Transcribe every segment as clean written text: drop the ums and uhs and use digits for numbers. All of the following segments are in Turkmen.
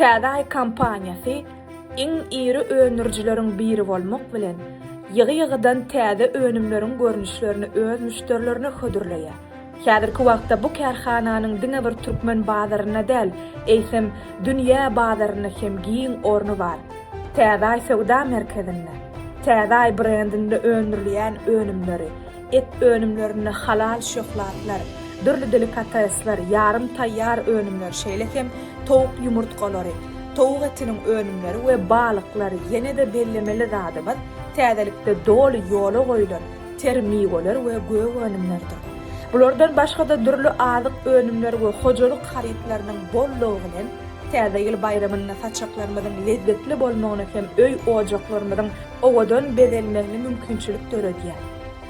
Täze Aý kompaniýasy iň iri öndürijileriň biri bolmak bilen, ýygy-ýygydan täze önümleriň görnüşlerini öz müşderilerine hödürleýär. Häzirki wagtda bu kärhananyň diňe bir türkmen bazarynda däl, eýsem, dünýä bazarynda hem giň orny bar. Täze Aý söwda merkezinde Täze Aý brendinde öndürilýän önümleri, et önümlerinde halal şöhlatlar, dürli delikatesler, ýarym taýýar önümler, şeýle hem towuk ýumurtgalary, towuk etiniň önümleri we balyklar, ýene-de bellemeli zadymyz, täzelikde doly ýola goýlan ter miweler we gök önümlerdir. Bulardan başga-da dürli azyk önümleri we hojalyk harytlarynyň bollugy bilen Täze ýyl baýramynda saçaklarymyzyň lezzetli bolmagyna hem öý-ojaklarymyzyň owadan bezelmegine mümkinçilik döredýär.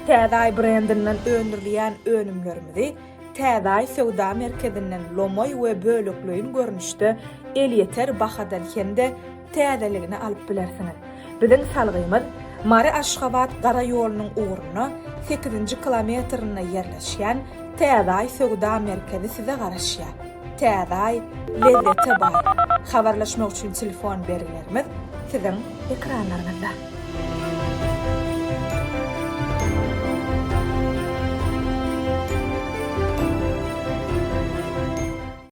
Täze Aý brendinden öndürilýän önümlerimizi Täze Aý söwda merkezinden lomaý we bölekleýin görnüşde elýeter bahadan hem-de täzeligine alyp bilersiňiz. Biziň salgymyz, Mary-Aşgabat gara ýolunyň ugrunda, sekizinji kilometrinde ýerleşýän Täze Aý söwda merkezi size garaşýar. Täze Aý, lezzete baý! Habarlaşmak üçin telefon belgilerimiz siziň ekranlaryňyzda.